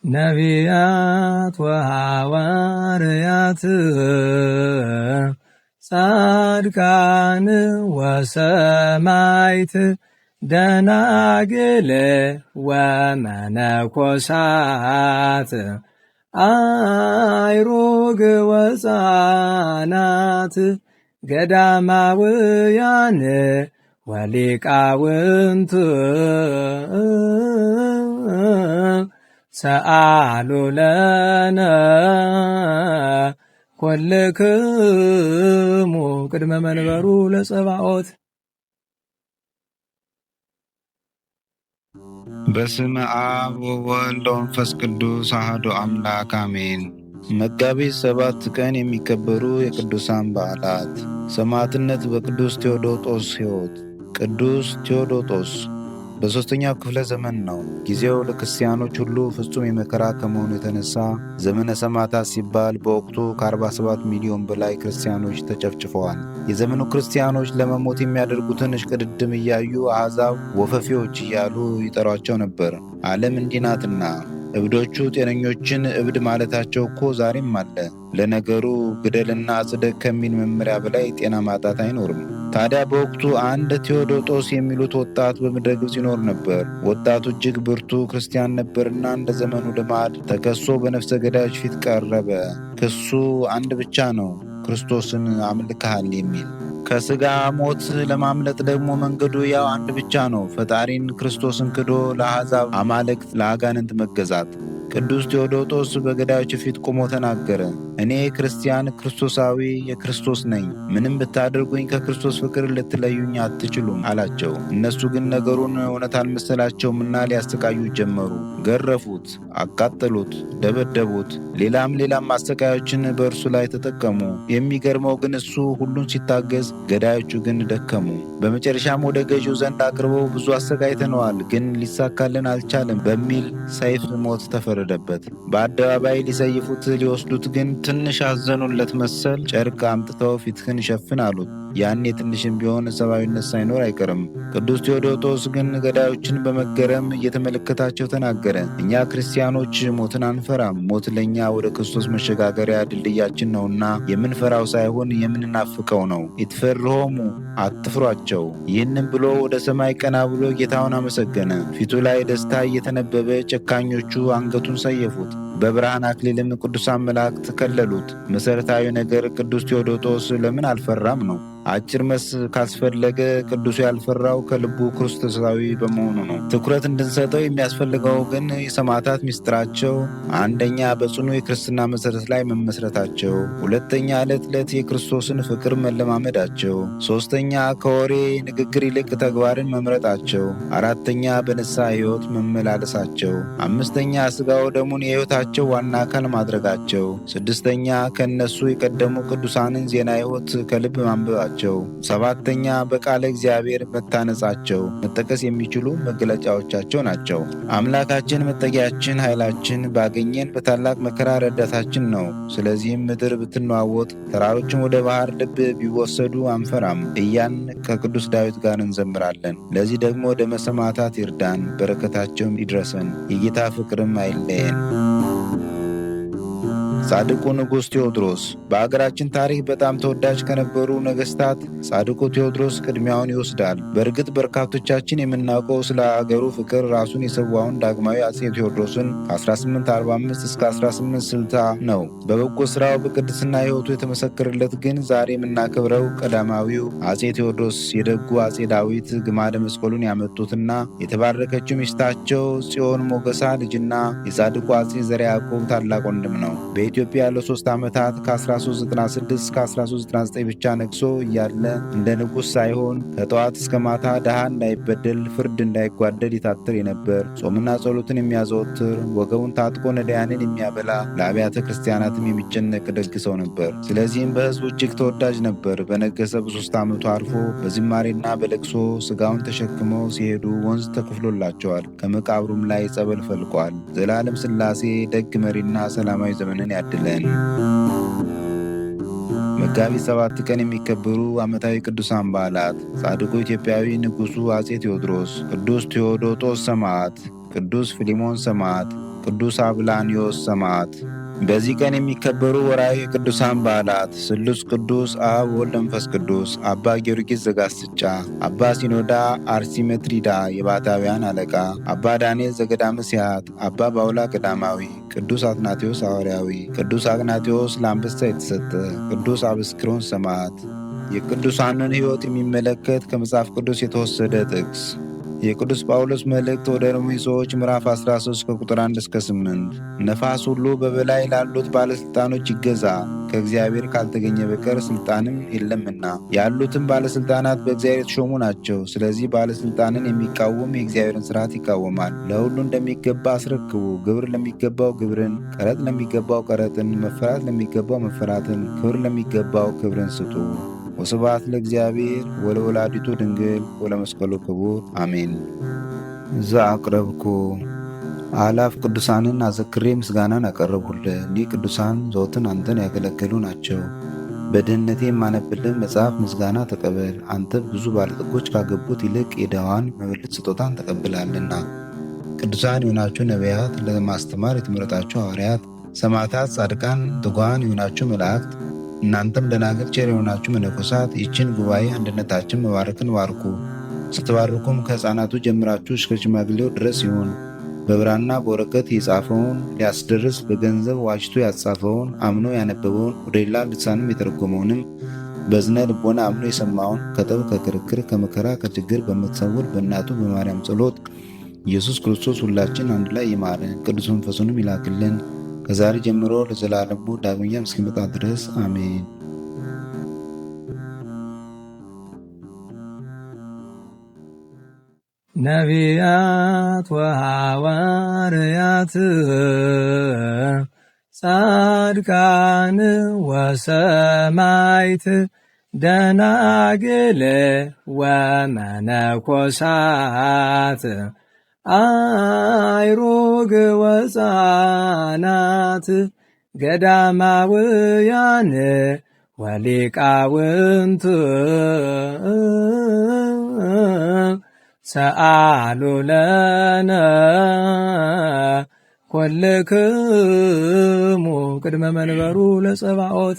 ነቢያት ወሐዋርያት ጻድቃን ወሰማይት ደናግል ወመነኮሳት አይሩግ ወፃናት ገዳማውያን ወሊቃውንት ሰአሉ ለነ ኮልክሙ ቅድመ መንበሩ ለጸባኦት። በስመ አብ ወወልድ ወመንፈስ ቅዱስ አሐዱ አምላክ አሜን። መጋቢት 7 ቀን የሚከበሩ የቅዱሳን በዓላት። ሰማዕትነት በቅዱስ ቴዎዶጦስ ሕይወት። ቅዱስ ቴዎዶጦስ በሦስተኛው ክፍለ ዘመን ነው። ጊዜው ለክርስቲያኖች ሁሉ ፍጹም የመከራ ከመሆኑ የተነሳ ዘመነ ሰማዕታት ሲባል በወቅቱ ከ47 ሚሊዮን በላይ ክርስቲያኖች ተጨፍጭፈዋል። የዘመኑ ክርስቲያኖች ለመሞት የሚያደርጉትን እሽቅድድም እያዩ አሕዛብ ወፈፌዎች እያሉ ይጠሯቸው ነበር። ዓለም እንዲህ ናትና እብዶቹ ጤነኞችን እብድ ማለታቸው እኮ ዛሬም አለ። ለነገሩ ግደልና አጽደቅ ከሚል መመሪያ በላይ ጤና ማጣት አይኖርም። ታዲያ በወቅቱ አንድ ቴዎዶጦስ የሚሉት ወጣት በምድረ ግብፅ ይኖር ነበር። ወጣቱ እጅግ ብርቱ ክርስቲያን ነበርና እንደ ዘመኑ ልማድ ተከሶ በነፍሰ ገዳዮች ፊት ቀረበ። ክሱ አንድ ብቻ ነው፣ ክርስቶስን አምልከሃል የሚል። ከሥጋ ሞት ለማምለጥ ደግሞ መንገዱ ያው አንድ ብቻ ነው፣ ፈጣሪን ክርስቶስን ክዶ ለአሕዛብ አማልክት ለአጋንንት መገዛት። ቅዱስ ቴዎዶጦስ በገዳዮች ፊት ቆሞ ተናገረ። እኔ ክርስቲያን ክርስቶሳዊ የክርስቶስ ነኝ። ምንም ብታደርጉኝ ከክርስቶስ ፍቅር ልትለዩኝ አትችሉም አላቸው። እነሱ ግን ነገሩን እውነት አልመሰላቸውምና ሊያሰቃዩት ጀመሩ። ገረፉት፣ አቃጠሉት፣ ደበደቡት። ሌላም ሌላም ማሰቃዮችን በእርሱ ላይ ተጠቀሙ። የሚገርመው ግን እሱ ሁሉን ሲታገዝ፣ ገዳዮቹ ግን ደከሙ። በመጨረሻም ወደ ገዢው ዘንድ አቅርበው ብዙ አሰቃይተነዋል፣ ግን ሊሳካልን አልቻለም በሚል ሰይፍ ሞት ተፈረደበት። በአደባባይ ሊሰይፉት ሊወስዱት ግን ትንሽ አዘኑለት መሰል ጨርቅ አምጥተው ፊትህን ሸፍን አሉት። ያኔ ትንሽም ቢሆን ሰብአዊነት ሳይኖር አይቀርም። ቅዱስ ቴዎዶጦስ ግን ገዳዮችን በመገረም እየተመለከታቸው ተናገረ። እኛ ክርስቲያኖች ሞትን አንፈራም። ሞት ለእኛ ወደ ክርስቶስ መሸጋገሪያ ድልድያችን ነውና የምንፈራው ሳይሆን የምንናፍቀው ነው። ኢትፈርሆሙ፣ አትፍሯቸው። ይህንም ብሎ ወደ ሰማይ ቀና ብሎ ጌታውን አመሰገነ። ፊቱ ላይ ደስታ እየተነበበ ጨካኞቹ አንገቱን ሰየፉት። በብርሃን አክሊልም ቅዱሳን መላእክት ከለሉት። መሠረታዊ ነገር ቅዱስ ቴዎዶጦስ ለምን አልፈራም ነው። አጭር መልስ ካስፈለገ ቅዱሱ ያልፈራው ከልቡ ክርስቶሳዊ በመሆኑ ነው። ትኩረት እንድንሰጠው የሚያስፈልገው ግን የሰማዕታት ምስጢራቸው አንደኛ በጽኑ የክርስትና መሠረት ላይ መመስረታቸው፣ ሁለተኛ ዕለት ዕለት የክርስቶስን ፍቅር መለማመዳቸው፣ ሦስተኛ ከወሬ ንግግር ይልቅ ተግባርን መምረጣቸው፣ አራተኛ በንስሐ ሕይወት መመላለሳቸው፣ አምስተኛ ሥጋው ደሙን የሕይወታቸው ዋና አካል ማድረጋቸው፣ ስድስተኛ ከእነሱ የቀደሙ ቅዱሳንን ዜና ሕይወት ከልብ ማንበባቸው፣ ሰባተኛ በቃለ እግዚአብሔር መታነጻቸው መጠቀስ የሚችሉ መገለጫዎቻቸው ናቸው። አምላካችን መጠጊያችን፣ ኃይላችን፣ ባገኘን በታላቅ መከራ ረዳታችን ነው። ስለዚህም ምድር ብትነዋወጥ፣ ተራሮችን ወደ ባህር ልብ ቢወሰዱ አንፈራም እያን ከቅዱስ ዳዊት ጋር እንዘምራለን። ለዚህ ደግሞ ደመ ሰማዕታት ይርዳን፣ በረከታቸውም ይድረሰን፣ የጌታ ፍቅርም አይለየን። ጻድቁ ንጉሥ ቴዎድሮስ በአገራችን ታሪክ በጣም ተወዳጅ ከነበሩ ነገሥታት ጻድቁ ቴዎድሮስ ቅድሚያውን ይወስዳል። በእርግጥ በርካቶቻችን የምናውቀው ስለ አገሩ ፍቅር ራሱን የሰዋውን ዳግማዊ አፄ ቴዎድሮስን ከ1845 እስከ 1860 ነው። በበጎ ስራው በቅድስና ሕይወቱ የተመሰከረለት ግን ዛሬ የምናከብረው ቀዳማዊው አፄ ቴዎድሮስ የደጉ አፄ ዳዊት ግማደ መስቀሉን ያመጡትና የተባረከችው ሚስታቸው ጽዮን ሞገሳ ልጅና የጻድቁ አፄ ዘርዓ ያዕቆብ ታላቅ ወንድም ነው። በኢትዮጵያ ለ3 ዓመታት ከ1396 እስከ 1399 ብቻ ነግሶ እያለ እንደ ንጉሥ ሳይሆን ከጠዋት እስከ ማታ ድሃ እንዳይበደል ፍርድ እንዳይጓደል ይታትር የነበር፣ ጾምና ጸሎትን የሚያዘወትር፣ ወገቡን ታጥቆ ነዳያንን የሚያበላ፣ ለአብያተ ክርስቲያናትም የሚጨነቅ ደግ ሰው ነበር። ስለዚህም በሕዝቡ እጅግ ተወዳጅ ነበር። በነገሰ በ3 ዓመቱ አርፎ በዝማሬና በለቅሶ ስጋውን ተሸክመው ሲሄዱ ወንዝ ተከፍሎላቸዋል። ከመቃብሩም ላይ ጸበል ፈልቋል። ዘላለም ሥላሴ ደግ መሪና ሰላማዊ ዘመንን ያድለን። መጋቢት 7 ቀን የሚከበሩ ዓመታዊ ቅዱሳን በዓላት፦ ጻድቁ ኢትዮጵያዊ ንጉሡ አፄ ቴዎድሮስ፣ ቅዱስ ቴዎዶጦስ ሰማዕት፣ ቅዱስ ፊሊሞን ሰማዕት፣ ቅዱስ አብላኒዮስ ሰማዕት። በዚህ ቀን የሚከበሩ ወርኃዊ የቅዱሳን በዓላት፦ ስሉስ ቅዱስ አብ ወልድ መንፈስ ቅዱስ፣ አባ ጊዮርጊስ ዘጋስጫ፣ አባ ሲኖዳ አርሲሜትሪዳ የባታውያን አለቃ፣ አባ ዳንኤል ዘገዳመ ሲያት፣ አባ ባውላ ገዳማዊ፣ ቅዱስ አትናቴዎስ ሐዋርያዊ፣ ቅዱስ አግናቴዎስ ለአንበሳ የተሰጠ፣ ቅዱስ አብስክሮን ሰማዕት። የቅዱሳንን ሕይወት የሚመለከት ከመጽሐፍ ቅዱስ የተወሰደ ጥቅስ የቅዱስ ጳውሎስ መልእክት ወደ ሮሜ ሰዎች ምዕራፍ 13 ከቁጥር 1 እስከ 8። ነፋስ ሁሉ በበላይ ላሉት ባለሥልጣኖች ይገዛ፣ ከእግዚአብሔር ካልተገኘ በቀር ሥልጣንም የለምና። ያሉትም ባለሥልጣናት በእግዚአብሔር የተሾሙ ናቸው። ስለዚህ ባለሥልጣንን የሚቃወም የእግዚአብሔርን ሥርዓት ይቃወማል። ለሁሉ እንደሚገባ አስረክቡ። ግብር ለሚገባው ግብርን፣ ቀረጥ ለሚገባው ቀረጥን፣ መፈራት ለሚገባው መፈራትን፣ ክብር ለሚገባው ክብርን ስጡ። ወስብሐት ለእግዚአብሔር ወለወላዲቱ ድንግል ወለመስቀሉ ክቡር አሜን። ዘአቅረብኩ አላፍ ቅዱሳንን አዘክሬ ምስጋናን አቀረብሁልህ። እኒህ ቅዱሳን ዘወትር አንተን ያገለገሉ ናቸው። በድህነቴ የማነብልህ መጽሐፍ ምስጋና ተቀበል። አንተ ብዙ ባለጠጎች ካገቡት ይልቅ የድሃዋን መበለት ስጦታን ተቀብላልና። ቅዱሳን የሆናችሁ ነቢያት፣ ለማስተማር የተመረጣችሁ ሐዋርያት፣ ሰማዕታት፣ ጻድቃን፣ ትጉሃን የሆናችሁ መላእክት፣ እናንተም ደናግል፣ ቸር የሆናችሁ መነኮሳት ይህችን ጉባኤ አንድነታችን መባረክን ባርኩ። ስትባርኩም ከሕፃናቱ ጀምራችሁ እስከ ሽማግሌው ድረስ ይሁን። በብራና በወረቀት የጻፈውን ሊያስደርስ በገንዘብ ዋጅቶ ያጻፈውን አምኖ ያነበበውን ወደ ሌላ ልሳንም የተረጎመውንም በዝነ ልቦና አምኖ የሰማውን ከጠብ ከክርክር ከመከራ ከችግር በምትሰውር በእናቱ በማርያም ጸሎት ኢየሱስ ክርስቶስ ሁላችን አንድ ላይ ይማረን፣ ቅዱስ መንፈሱንም ይላክልን ከዛሬ ጀምሮ ለዘላለሙ ዳግመኛም እስኪመጣ ድረስ አሜን። ነቢያት ወሐዋርያት ጻድቃን ወሰማይት ደናግል ወመነኮሳት አይሩግ ወፃናት ገዳማውያን ወሊቃውንት ሰአሉ ለነ ኮልክሙ ቅድመ መንበሩ ለጸባኦት።